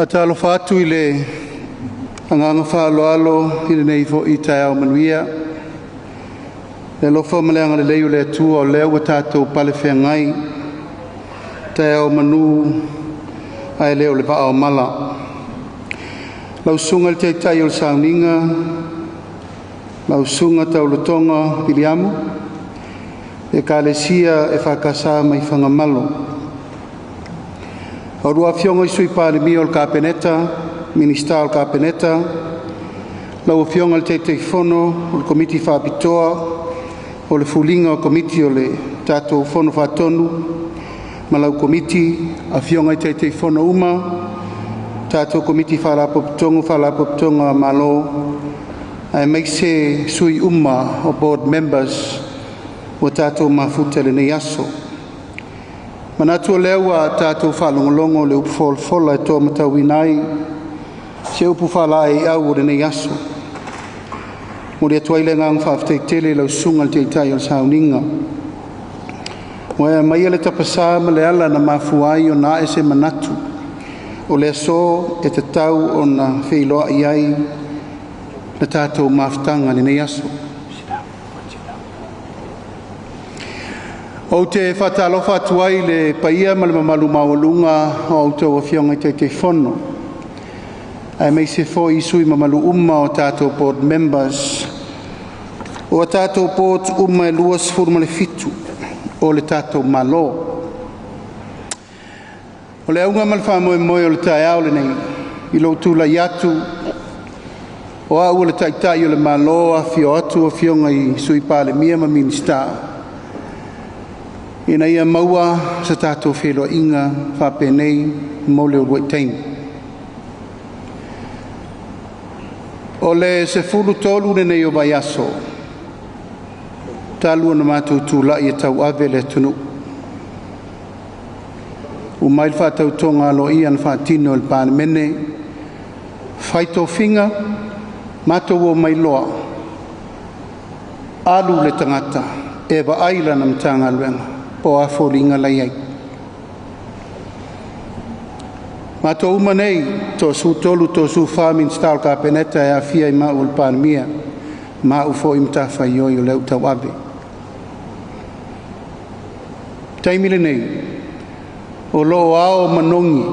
Faatalofa atu i le agaga faaaloalo i lenei foi taeao manuia. I le alofa ma le agalelei o le Atua o lea ua tatou palefeagai, taeao manu ae le o le vaa o mala. Lau Susuga i le Taitai o le Sauniga, lau Susuga Tauletoga Viliamu, Ekalesia EFKS mai Fagamalo. A oulua Afioga i Sui Palemia o le Kapeneta, Minisita o le Kapeneta, lau Afioga i le Taitaifono o le Komiti Faapitoa o le Filiga o Komiti o le tatou Fono Faatonu ma lau Komiti, afioga i Taitaifono uma o tatou Komiti Faalapotopotoga ma Faalapotopotoga a le Malo aemaise sui uma o Board Members ua tatou mafuta i lenei aso. Manatu o lea ua tatou faalogologo i le upu folafola e tolomatauina ai se upu faalaeiau o lenei aso. E momoli atu ai le agaga faafetai tele i lau Susuga i le Taitai o le Sauniga, ua e aumaia le tapasā ma le ala na mafua ai ona ae se manatu o le aso e tatau ona feiloai ai le tatou mafutaga i lenei aso. Ou te faatalofa atu ai i le paia ma le mamalu maualuga o a outou Afioga i Taitaifono, aemaise foi sui usufono mamalu uma o tatou Board Members o a tatou Boards uma e 27 o le tatou Malo. O le auga ma le faamoemoe o le taeao lenei i lou tulai atu o au o le Taitai o le Malo, afifio atu Afioga i Sui Palemia ma Minisita, ina ia maua se tatou feiloaiga faapenei mo le uluai taimi. O le 13 lenei o vaiaso talu ona matou tulai e tauave le atunuu, ua uma ai le faatautoga aloaia na faatino e le Palemene, fai tofiga, matou omai loa, alu le tagata e vaai lana Matagaluega po o a foliga la e i ai. Matou uma nei, toasulutolu (13), toasulfa (14) Minisita o le Kapeneta e aofia ai ma au o le Palemia, ma au foi matafaioi o lea ua tauave. O le taimi lenei, o lo o ao ma nogi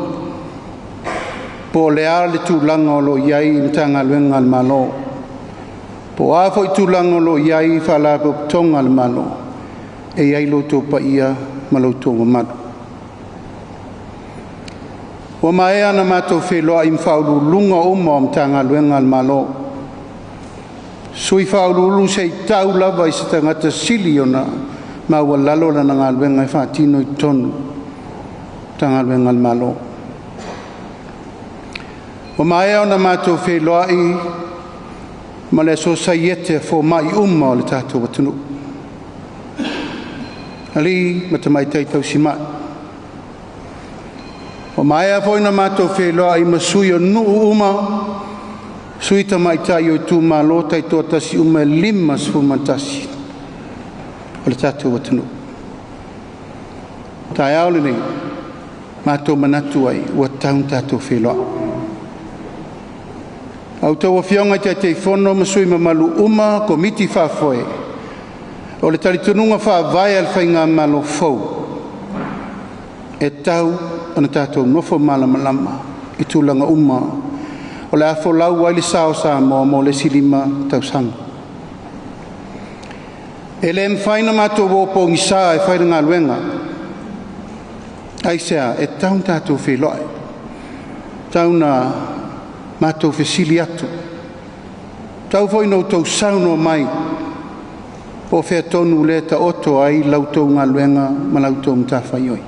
po o le a le tulaga o lo o i ai Matagaluega a le Malo, po o a foi tulaga o lo o i ai Faalapotopotoga a le Malo, e i ai lo outou paia ma lo outou mamalu. Ua maea ona matou feiloai ma Faauluuluga uma o Matagaluega a le Malo, Sui Faauluulu se i tau lava i se tagata sili ona maualalo lana galuega e faatino i totonu o Matagaluega a le Malo. Ua maea ona matou feiloai ma le Sosaiete a Fomai uma o le tatou atunuu, alii ma tamaitai tausimai. Ua maea foi ona matou feiloai ma sui o nuu uma, sui tamaitai o itumalo taitoatasi uma e 51 o le tatou atunuu. O taeao lenei, matou manatu ai ua tatau ona tatou feiloai. A outou Afioga i Taitaifono ma sui mamalu uma Komiti Faafoe, o le talitonuga faavae a le Faigamalo fou, e tatau ona tatou nofo malamalama i tulaga uma o le a folau ai le sa o Samoa mo le isi 5 tausaga. E le mafai ona matou o pogisa e fai le galuega. Aisea? E tatau ona tatou feiloai, e tatau ona matou fesili atu, e tatau foi ona outou saunoa mai po o fea tonu lea e taoto ai la outou galuega ma la outou matafaioi.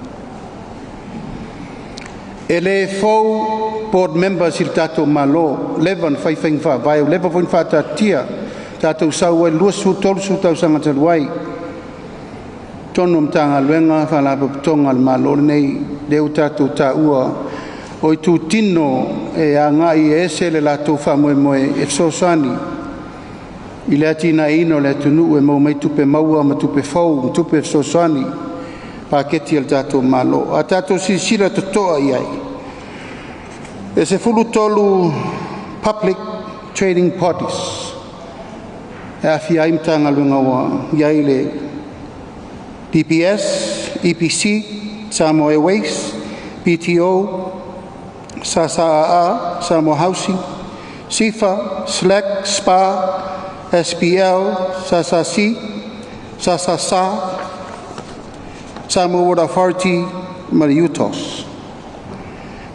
E le fou Board Members i le tatou Malo, ua leva ona fai faiga faavae, ua leva foi ona faataatitia. Tatou sau ai i le 20, 30 tausaga talu ai totonu o Matagaluega ma Faalapotopotoga a le Malo lenei, lea ua tatou taua o itutino e agai e ese le latou faamoemoe e fesoasoani i le atinaeina o le atunuu e maua mai ai tupe maua ma tupe fou ma tupe fesoasoani paketi a le tatou Malo. A tatou silasila totoa i ai, E 13 public trading bodies e aofia ai Matagaluega ua i ai le DBS, EPC, Samoa Airways, PTO, SSAA, Samoa Housing, SIFA, SLAC, SPA, SPL, SSC, SSS, Samoa Water Authority ma le UTOS.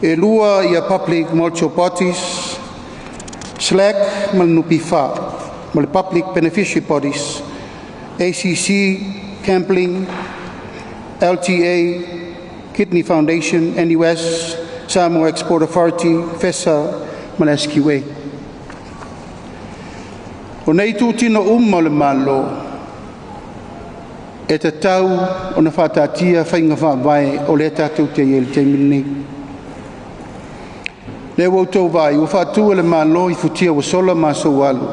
E 2 ia Public Mutual Bodies, SLAC ma le NPF, ma le Public Beneficial Bodies, ACC, Gambling, LTA, Kidney Foundation, NUS, Samoa Export Authority, FESA ma le SQA. O nei itutino uma o le Malo e tatau ona faataatia faiga faavae o lea tatou te i ai i le taimi lenei. O lea ua outou vaai ua faatu e le Malo i futia ua sola ma aso ua alu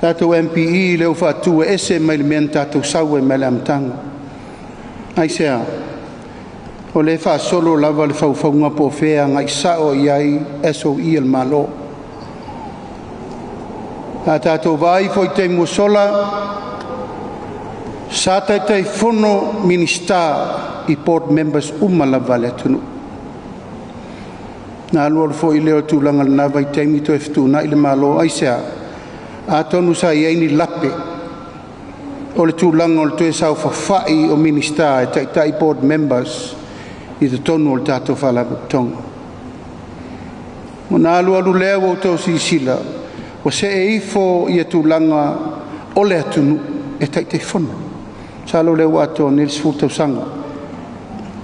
tatou MPE lea ua faatu e ese mai le mea na tatou sau ai mai le amataga. Aisea? O lea e faasolo lava le faufauga po o fea e agai sao i ai SOE a le Malo. A tatou vaai foi i taimi ua sola, sa taitaifono Minisita i Board Members uma lava a le atunuu. Na alu alu foi lea o le tulaga i lena vaitaimi toe fetuunai le Malo. Aisea? Atonu sa i ai ni lape o le tulaga o le toe saofafai o Minisita e taitai Board Members i totonu o le tatou Faalapotopotoga. Ona alu alu lea ua outou silasila ua see ifo ia tulaga o le atunuu e Taitaifono. Masalo o lea ua atoa nei le 10 tausaga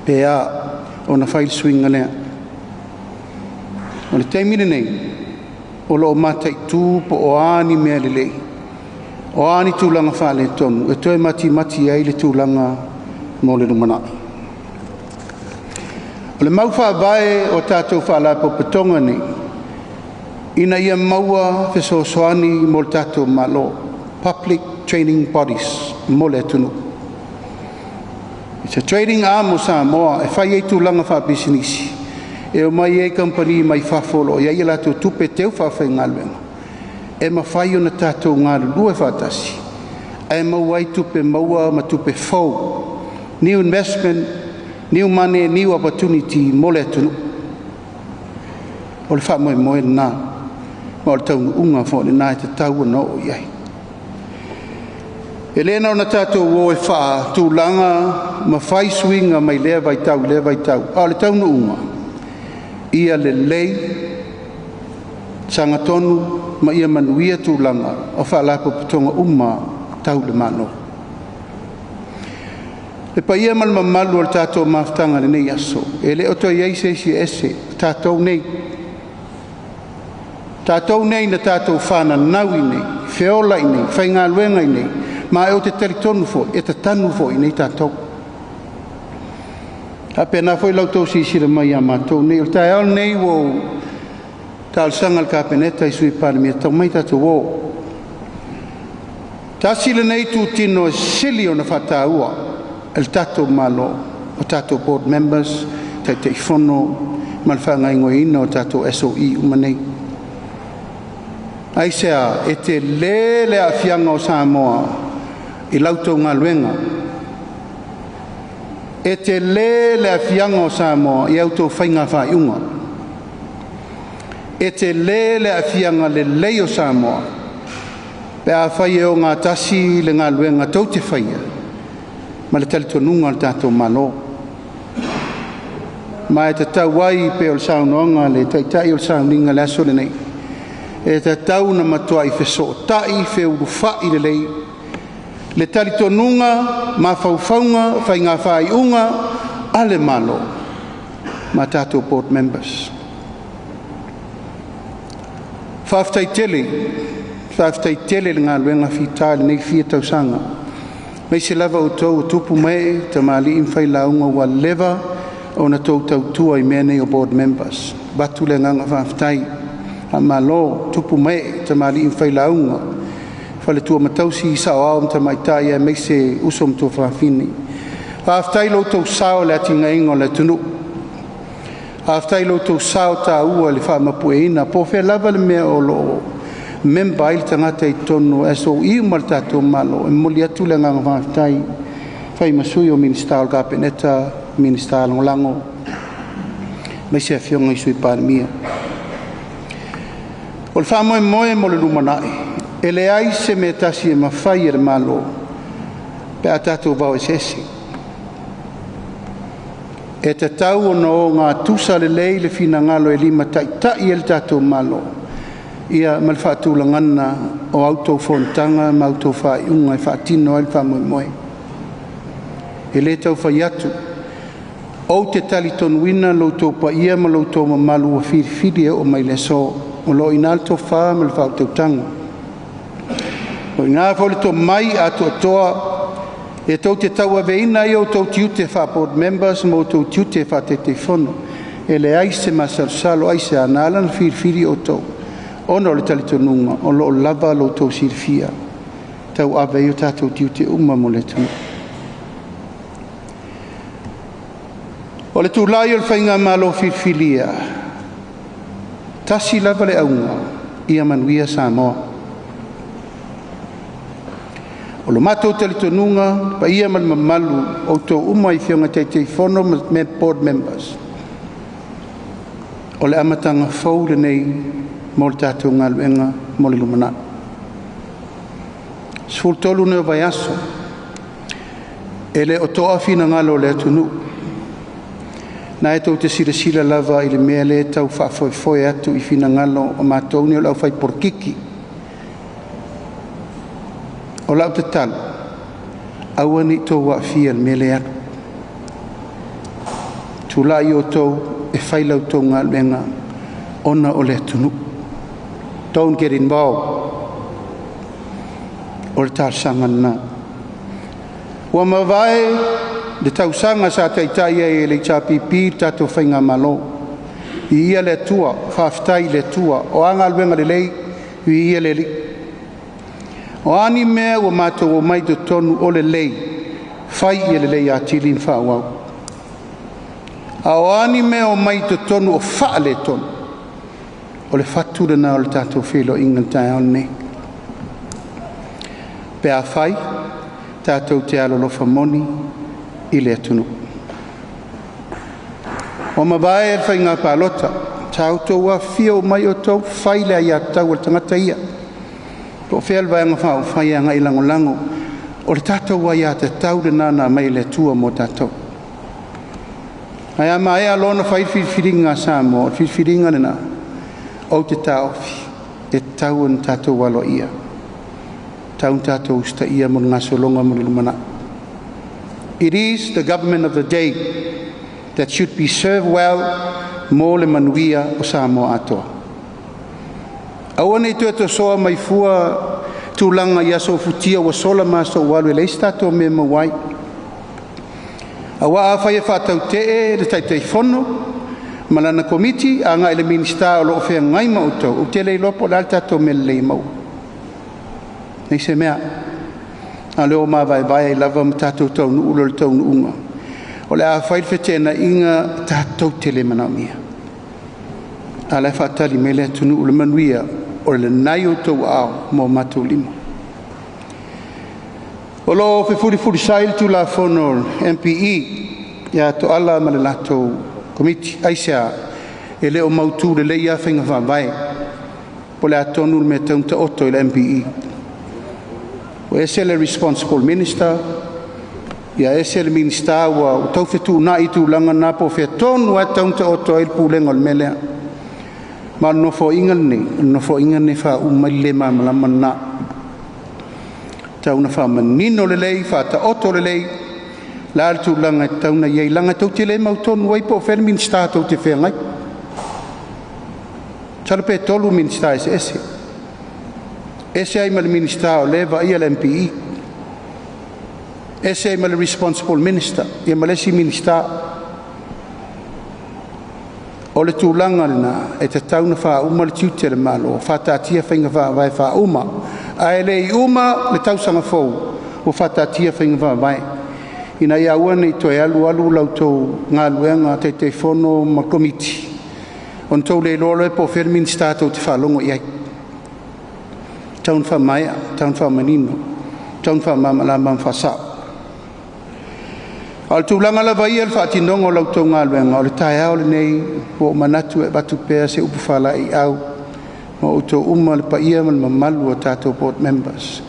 pe a ona fai le suiga lea. O le taimi lenei o lo o mataitu po o a ni mea lelei, o a ni tulaga faaletonu e toe matimati ai le tulaga mo le lumanai. O le mau faavae o tatou Faalapotopotoga nei, ina ia maua fesoasoani mo le tatou Malo, Public Training Bodies mo le atunuu. It's a trading arm o Samoa e fai ai tulaga faapisinisi e omai ai kamupani mai fafo o lo o i ai a latou tupe teu faafaigaluega e mafai ona tatou galulue faatasi ae maua ai tupe maua ma tupe fou, new investment, new money, new opportunity mo le atunuu. O le faamoemoe lena ma o le taunuuga foi lena e tatau ona oo i ai. E le na ona tatou o e faatulaga ma fai suiga mai lea vaitau i lea vaitau, a o le taunuuga ia lelei, sagatonu ma ia manuia tulaga o Faalapotopotoga uma tau le Malo. Le paia ma le mamalu o le tatou mafutaga i lenei aso, e le o toe i ai se isi e ese, o tatou nei na tatou fananau i inei, feola i inei, faigaluega i inei, ma ou te talitonu foi e tatanu foi i inei tatou. E faapena foi la outou silasila mai ia matou nei. O le taeao lenei ua ou talosaga i le Kapeneta i Sui Palemia, tau mai tatou o. Tasi lenei itutino e sili ona faataua e le tatou Malo, o tatou Board Members, Taitaifono ma le faagaoioiga o tatou SOE uma nei. Aisea? E tele le aafiaga o Samoa i la outou galuega. E tele le aafiaga o Samoa i a outou faiga faaiuga. E tele le aafiaga lelei o Samoa pe afai e ogatasi le galuega tou te faia ma le talitonuga o le tatou Malo. Ma e tatau ai pei o le saunoaga a le Taitai o le sauniga i le aso lenei, e tatau ona matuai fesootai, feulufai lelei le talitonuga, mafaufauga, faiga faaiuga a le Malo ma tatou Board Members. Faafetai tele, faafetai tele i le galuega fita i lenei fia tausaga, aemaise lava outou o tupu ma ee, tamalii ma failauga ua leva ona outou tautua i mea nei o Board Members. Avatu le agaga faafetai, faamalo tupu ma ee, tamalii ma failauga, faletua ma tausi, saoao ma tamaitai aemaise uso ma tuafafine. Faafetai i lo outou sao i le atinaeina o le atunuu. Faafetai i lo outou sao taua i le faamapueina po o fea lava le mea o lo o member ai le tagata i totonu o SOE ma le tatou Malo. E momoli atu le agaga faafetai e fai ma sui o Minisita o le Kapeneta, Minisita Lagolago aemaise Afioga i Sui Palemia. O le faamoemoe mo le lumanai, e leai se mea tasi e mafai e le Malo pe a tatou vao eseese. E tatau ona ogatusa lelei le finagalo e limataitai ai le tatou Malo ia ma le faatulagaga o a outou fonotaga ma a outou faaiuga e faatino ai le faamoemoe. E le tau fai atu, ou te talitonuina lo outou paia ma lo outou mamalu ua filifili e oo mai i le aso. O lo o i ina le tofa ma le faautautaga, o i ina foi le tomai atoatoa e tou te tauaveina ai outou tiute faa-Board Members ma outou tiute faa-Taitaifono. E leai se masalosalo. Aisea? Na ala ona filifili outou ona o le talitonuga o lo o lava lo outou silafia e tauave ai o tatou tiute uma mo le atunuu. O le tulai o le Faigamalo filifilia, tasi lava le auga, ia manuia Samoa. O lo matou talitonuga, paia ma le mamalu o outou uma i Afioga i Taitaifono ma Board Members, o le amataga fou lenei mo le tatou galuega mo le lumanai. 13 nei o vaiaso, e le o toa finagalo o le atunuu, na e tou te silasila lava i le mea lea e tau faafoefoe atu i finagalo o matou nei o le aufai polokiki. O lau tatalo, aua ne i outou aafia i le mea lea e alu. Tulai outou e fai la outou galuega ona o le atunuu. Don't get involved. O le talosaga lena. Ua mavae le tausaga sa taitai ai e le HRPP le tatou Faigamalo. Viia le Atua, faafetai i le Atua, o a galuega lelei, viia le Alii. O a ni mea ua matou omai i totonu o lelei, fai ia lelei atili ma faaauau. A o a ni mea o omai i totonu o faaletonu, o le fatu lena o le tatou feiloaiga i le taeao lenei. Pe afai tatou te alolofa moni i le atunuu. Ua mavae le faiga palota, sa outou afifio uma mai outou fai le aiatatau a le tagata ia, po o fea le Vaega Faaupufai e agai e lagolago. O le tatou aiatatau lena na aumai e le Atua mo tatou. Ae a maea loa ona fai le filifiliga a Samoa, o le filifiliga lena, ou te taofi e tatau ona tatou aloaia, tatau ona tatou usitaia mo le gasologa mo le lumanai. It is the government of the day that should be served well mo le manuia o Samoa atoa. Aua ne i toe tosoa mai fua tulaga i aso futia ua sola ma aso ua alu e leai se tatou mea e maua ai. Aua afai e faatautee le Taitaifono ma lana Komiti agai le Minisita o lo o feagai ma outou, ou te le iloa po o le a le tatou mea lelei e maua. Leai se mea. A o lea ua mavaevae ai lava ma tatou taunuu loa i le taunuuga. O le a fai le feteenaiga tatou te le manaomia. A o la e faatali mai le atunuu le manuia o lena e i outou aao ma o matou lima. O lo o fefulifulisai le Tulafono MPE ia Toala ma le latou Komiti. Aisea? E le o mautu lelei lava faiga faavae po o le a tonu le mea e tatau ona taoto i le MPE. Ua ese le responsible minister, ia ese le Minisita ua tau fetuunai tulaga na po o fea tonu lava e tatau ona taoto ai le pulega o le mea lea. Ma o le Nofoaiga lenei, o le Nofoaiga lenei e faauma ai le le malamalama lena. Tau ina faamanino lelei, faataoto lelei la le tulaga e tatau ona i ai, leaga tou te le mautonu ai po o fea le Minisita tou te feagai. Masalo pe 3 Minisita eseese, ese ai ma le Minisita o lea e vaaia le MPE, ese ai ma le responsible minister, ia ma le isi Minisita. O le tulaga lena e tatau ona faauma le tiute o le Malo, faataatia faiga faavae faauma, ae le i uma le tausaga fou ua faataatia faiga faavae. Ina ia aua nei toe alu alu la outou galuega Taitaifono ma Komiti ona outou le iloa lea po o fea le Minisita tou te faalogo i ai. E tatau ona faamaea, e tatau ona faamanino, e tatau ona faamalamalama ma faasao. A o le tulaga lava ia i le faatinoga o la outou galuega, o le taeao lenei ua ou manatu e avatu pea se upu faalaeiau mo outou uma le paia ma le mamalu o tatou Board Members.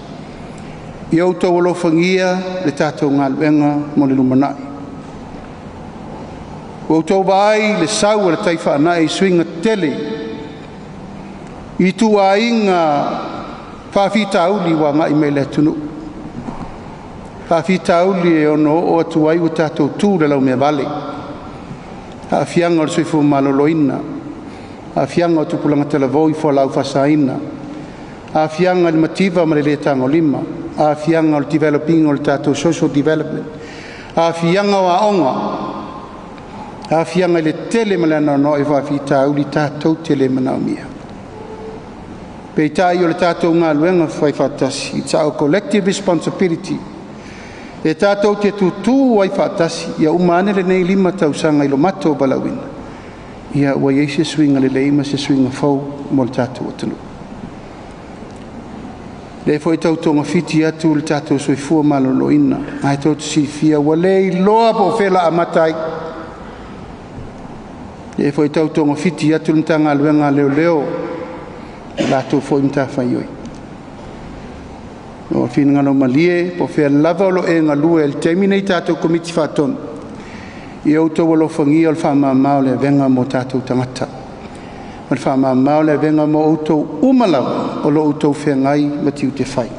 Ia outou alofagia le tatou galuega mo le lumanai. Ua outou vaai i le sau a le tai faanai i suiga tetele i ituaiga faafitauli ua agai mai i le atunuu, faafitauli e ono oo atu ai ua tatou tu i le laumea vale, aafiaga o le soifua maloloina, aafiaga o tupulaga talavou i fualaau faasaina, aafiaga i le mativa ma le le tagolima, aafiaga o le develop ina o le tatou social development, aafiaga o aoga, aafiaga i le tele ma le anoanoai o faafitauli tatou te le manaomia. Peitai o le tatou galuega faifaatasi, it's our collective responsibility e tatou te tutu ai faatasi ia uma ane lenei 5 tausaga i lo matou valaauina, ia ua i ai se suiga lelei ma se suiga fou mo le tatou atunuu. O lea foi e tau togafiti atu le tatou soifua maloloina, ae tou te silafia ua le iloa po o fea o le a amata ai. O lea foi e tau togafiti atu le Matagaluega a Leoleo i latou foi matafaioi. O finagalo malie po o fea lava o lo o e galue ai i le taimi lenei i tatou Komiti Faatonu, ia outou alofagia le faamama o le avega mo tatou tagata, ma le faamama o le avega mo outou uma lava o lo o outou feagai ma tiute fai.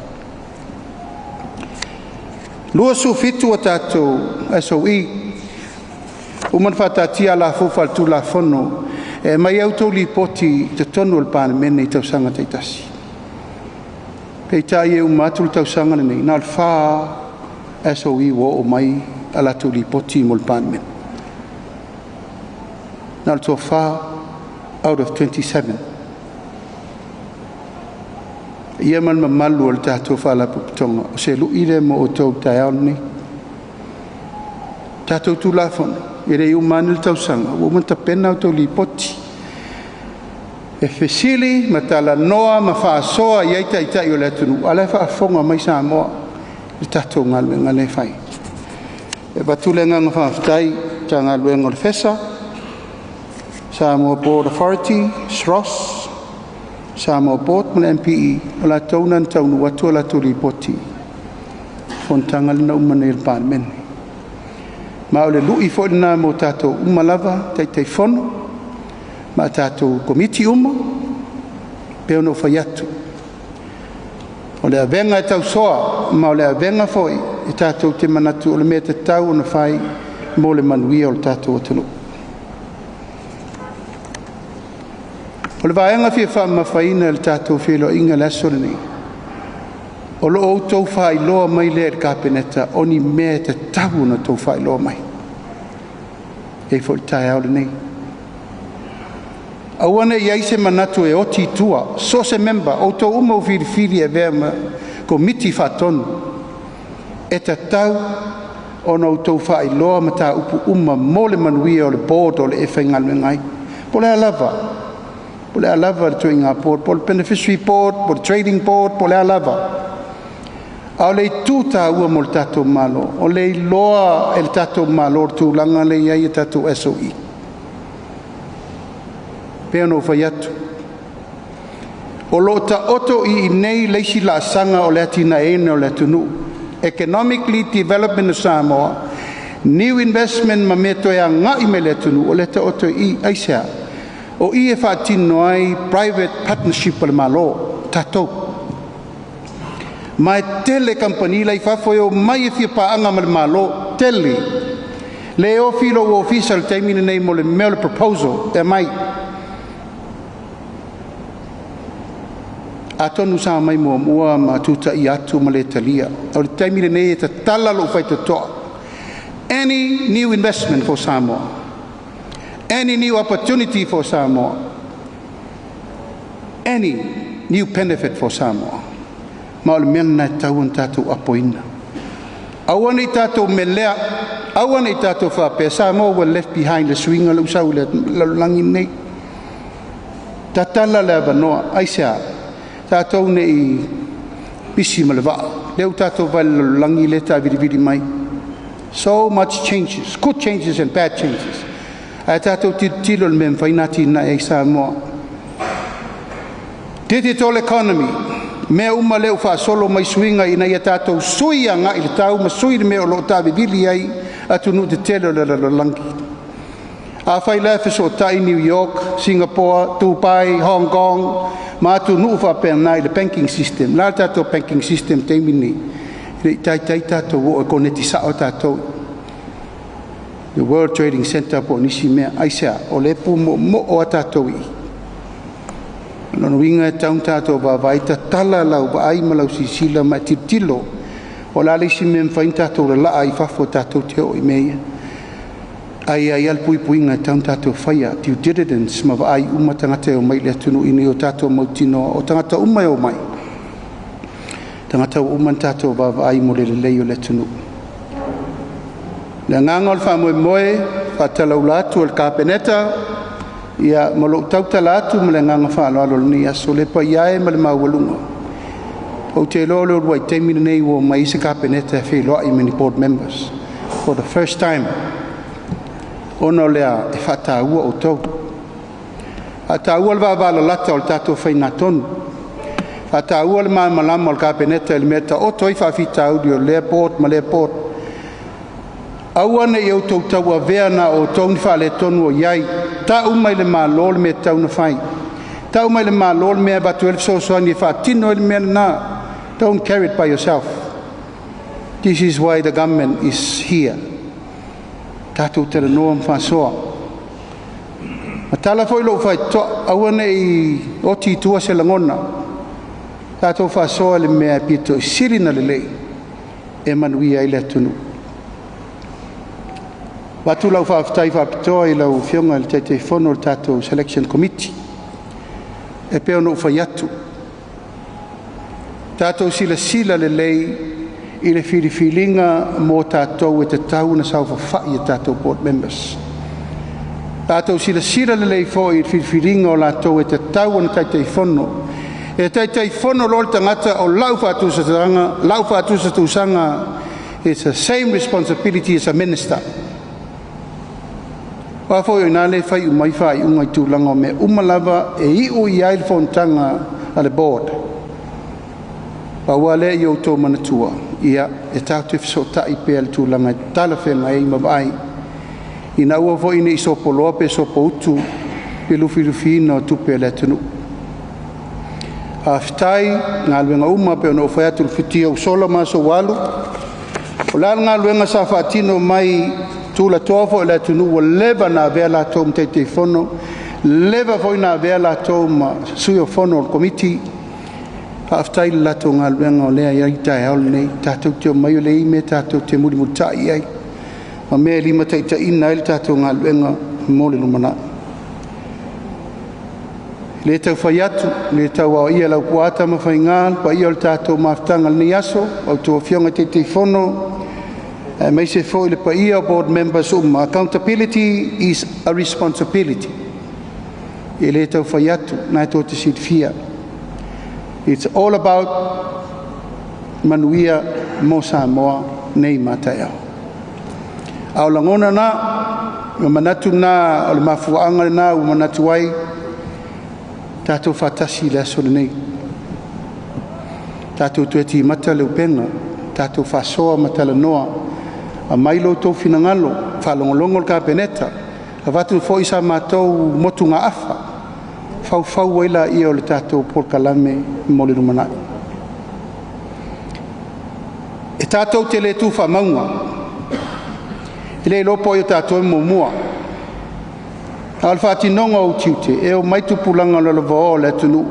27 a tatou SOE uma ona faataatia alafua faale-Tulafono e aumai ai a outou Lipoti i totonu o le Palemene i tausaga taitasi. Peitai e uma atu le tausaga lenei, na o le 4 SOE ua oo mai a latou lipoti mo le Palemene. Na o le toafa out of 27. Ia ma le mamalu o le tatou Faalapotopotoga, o se lui lea mo outou i le taeao lenei. Tatou Tulafono, e le i uma ane le tausaga ua uma ona tapena a outou lipoti e fesili ma talanoa ma faasoa i ai Taitai o le atunuu, a o la e faafofoga mai Samoa i le tatou galuega lea e fai. E avatu le agaga faafetai i le Matagaluega o le FESA, Samoa Port Authority, SROS, Samoa Board ma le MPE, o latou na na taunuu atu a latou lipoti i fonotaga lea na uma nei a le Palemene. Ma o le lui foi lena mo tatou uma lava Taitaifono ma tatou Komiti uma. E pei ona ou fai atu, o le avega e tausoa ma o le avega foi e tatou te manatu o le mea e tatau ona fai mo le manuia o le tatou atunuu. O le vaega e fia faamamafaina i le tatou feiloaiga i le aso lenei, o lo o outou faailoa mai lea i le Kapeneta o ni mea e tatau ona outou faailoa mai. E foi le taeao lenei. Aua ne i i ai se manatu e oti i tua, so o se member, outou uma ua filifili e avea ma Komiti Faatonu, e tatau ona outou faailoa mataupu uma mo le manuia o le board o le e faigaluega ai. Po o le a lava, po o le a lava le ituaiga board, po o le beneficiary board, po o le trading board, po o le a lava. A o le itu taua mo le tatou Malo, o le iloa e le tatou Malo le tulaga lea e i ai a tatou SOE. Pei ona ou fai atu, o lo o taoto i inei le isi laasaga o le atinaeina o le atunuu, economically development of Samoa, new investment ma mea toe agai mai le atunuu, o lea e taoto i i. Aisea? O i e faatino ai private partnership a le Malo, tatou. Ma e tele kamupani la i fafo e o mai e fia paaga ma le Malo, tele. Le ofi lou ofisa i le taimi lenei mo le mea o le proposal e aumai. Atonu sa mai muamua ma tutaia atu ma le talia. O le taimi lenei e tatala lou faitotoa. Any new investment for Samoa, any new opportunity for Samoa, any new benefit for Samoa. Ma o le mea lena e tatau ona tatou apoina. Aua nei tatou melea, aua nei tatou faapea Samoa ua left behind i le suiga lea ua sau i le lalolagi lenei. Tatala le avanoa. Aisea? Tatou nei pisi ma le vaa, lea ua tatou vaai i le lalolagi lea e taavilivili mai. So much changes, good changes and bad changes. Ae tatou tilotilo i le mea e mafai ona atinae ai Samoa. Digital economy, mea uma lea ua faasolo mai suiga ina ia tatou sui agai i le tau ma sui le mea o lo o taavivili ai atunuu tetele o le lalolagi. Afai la e fesootai New York, Singapore, Dubai, Hong Kong ma atunuu faapena i le banking system, o le a le tatou banking system i le taimi lenei? E le i taitai tatou oo e koneti sao tatou the World Trading Centre po o nisi mea. Aisea? O lea e pumoomoo lava tatou i i. O lona uiga e tatau ona tatou vaavaai, tatala lau vaai ma lau silasila ma e tilotilo po o le a le isi mea e mafai ona tatou lalaa i fafo tatou te oo i mea ia. Ae i ai lava le puipuiga e tatau ona tatou faia, due diligence, ma vaai uma tagata e omai i le atunuu ina ia tatou mautinoa o tagata uma e omai, tagata ua uma ona tatou vaavaai mo le lelei o le atunuu. Le agaga o le faamoemoe faatalaula atu e le Kapeneta, ia ma lou tautala atu ma le agaga faaaloalo i lenei aso. Le paia e ma le maualuga, ou te iloa o le uluai taimi lenei ua omai ai se Kapeneta e feiloai ma ni board members for the first time, ona o le a? E faataua outou, faataua le vavalalata o le tatou faigatonu, faataua le malamalama o le Kapeneta i le mea e taoto ai faafitauli o lea board ma lea board. Aua ne i outou tauavea na o outou ni faaletonu o i ai. Tau mai le Malo le mea e tatau ona fai, tau mai le Malo le mea e avatu ai le fesoasoani e faatino ai le mea lena. Don't carry it by yourself. This is why the government is here. Tatou talanoa ma faasoa. Ma tala foi lou faitotoa, aua ne i oti i tua se lagona. Tatou faasoa le mea e pito i sili na lelei e manuia ai le atunuu. Avatu lau faafetai faapitoa i lau Afioga i le Taitaifono o le tatou Selection Committee. E pei ona ou fai atu, tatou silasila lelei i le filifiliga mo tatou e tatau ona saofafai i tatou board members. Tatou silasila lelei foi i le filifiliga o latou e tatau ona Taitaifono. E Taitaifono loa le tagata, o lau faatusatusaga, lau faatusatusaga, it's the same responsibility as a minister. Aua foi o ina le fai uma ai faaiuga i tulaga o mea uma lava e iu i ai le fonotaga a le board. Pau lava lea ia outou manatua, ia e tatou te fesootai pea i le tulaga e talafeagai ai ma vaai ina aua foi ne i sopoloa pe sopoutu le lufilufiina o tupe a le atunuu. Faafetai i galuega uma pei ona ou fai atu i le futia ua sola ma aso ua alu. O le a le galuega sa faatino mai tulatoa foi o le atunuu ua leva ona avea latou ma Taitaifono, leva foi na avea latou ma sui o fono o le Komiti. Faafetai i le latou galuega o lea e i ai le taeao lenei. Tatou te omai o le i mea tatou te mulimulitai i ai ma mea e limataitaiina ai le tatou galuega mo le lumanai. E le tau fai atu, le tau aoaia e Laupua Tamafaiga le paia o le tatou mafutaga i lenei aso, a outou Afioga i Taitaifono aemaise foi le paia o board members uma. Accountability is a responsibility. E le tau fai atu, na tou te silafia. It's all about manuia mo Samoa nei ma taeao. A o lagona na, ma manatu na, o le mafuaaga lena ua manatu ai tatou faatasi i le aso lenei. Tatou toe timata le upega, tatou faasoa ma talanoa, aumai lo outou finagalo, faalogologo le Kapeneta, avatu foi sa matou motugaafa, faufau ai laia o le tatou polokalame mo le lumanai. E tatou te le tu faamauga, e le iloa po o ai o tatou e muamua, a o le faatinoga o ou tiute, e omai tupulaga lalovaoa o le atunuu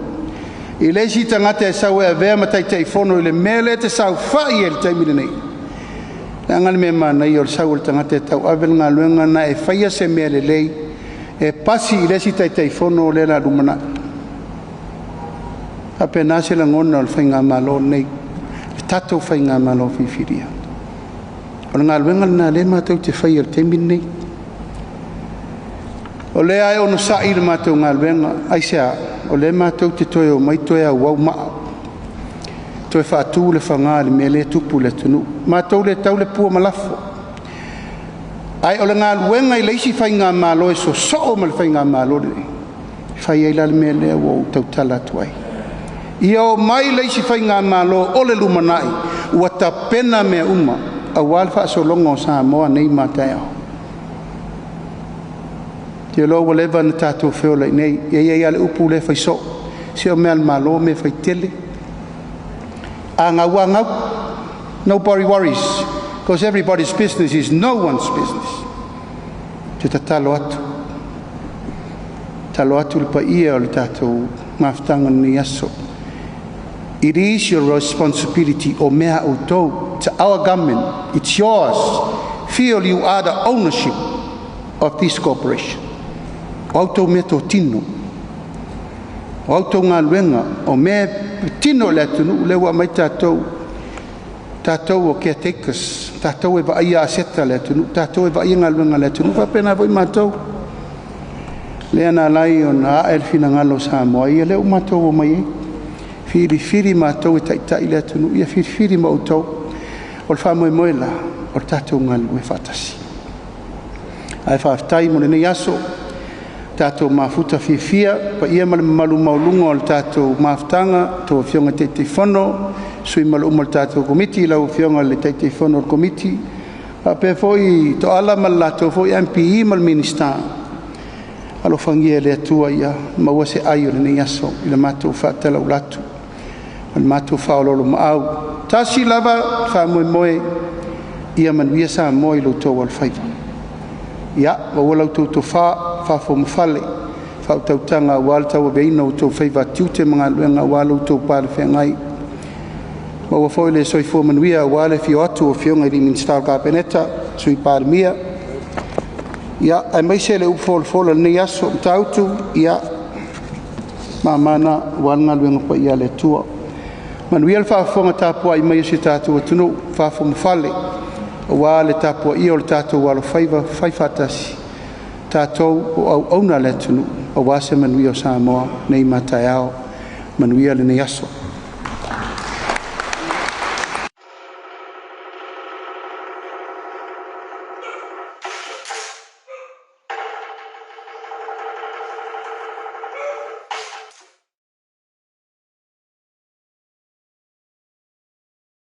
i le isi tagata e sau e avea ma Taitaifono i le mea lea e te saofai ai i le taimi lenei. Leaga le mea manaia o le sau o le tagata e tauave le galuega na e faia se mea lelei e pasi i le isi Taitaifono o lea o le a lumanai. Faapena se lagona o le faigamalo lenei, le tatou faigamalo filifilia. O le galuega lena o lea matou te faia i le taimi lenei. O lea e onosai le matou galuega. Aisea? O lea matou te toe omai toe auau maa, toe faatu le faga i le mea lea e tupu i le atunuu. Matou te le tau le pua ma lafo, ae o le galuega i le isi faigamalo e sosoo ma le faigamalo lenei, e fai ai la le mea lea ua ou tautala atu ai. Ia omai le isi faigamalo o le lumanai ua tapena mea uma aua le faasologa o Samoa nei ma a taeao. Ou te iloa ua leva ona tatou feolai nei, e i ai lava le upu lea e fai soo, se o mea a le Malo o mea faitele. A gau lava gau, nobody worries because everybody's business is no one's business. Ou te tatalo atu, tatalo atu le paia o le tatou mafutaga i lenei aso. It is your responsibility, o mea a outou. It's our government, it's yours. Feel you are the ownership of this corporation. O a outou meatotino, o a outou galuega, o mea e tino i le atunuu, lea ua aumai tatou, tatou o caretakers, tatou e vaaia aseta a le atunuu, tatou e vaaia galuega a le atunuu, faapena foi matou. Lea na ala ai ona ae le finagalo o Samoa, ia lea ua matou omai ai, filifili matou e taitai le atunuu, ia filifili ma outou. O le faamoemoe la, o le tatou galulue faatasi. Ae faafetai mo lenei aso, tatou mafuta fiafia, paia ma le mamalu maualuga o le tatou mafutaga, tou Afioga i Taitaifono, sui mamalu uma o le tatou Komiti, lau Afioga i le Taitaifono o le Komiti, faapea foi Toala ma le latou foi MPE ma le Minisita. Alofagia e le Atua ia maua se ai o lenei aso i le matou faatalaula atu ma le matou faaoloolomaau. Tasi lava faamoemoe, ia manuia Samoa i lo outou alofaiva. Ia maua la outou tofa, faafoemafale, faautautaga aua le tauaveina o outou faiva tiute ma galuega aua lo outou palefeagai. Maua foi le soifua manuia aua le afio atu o Afioga i Minisita o le Kapeneta, Sui Palemia, ia aemaise le upu folafola i lenei aso. Matautu, ia mama na aua le galuega paia a le Atua. Manuia le faafofoga tapuai mai a si o tatou atunuu, fafo ma fale, aua le tapuaia o le tatou alofaiva faifaatasi, tatou o auauna a le atunuu aua se manuia o Samoa nei ma a taeao. Manuia lenei aso.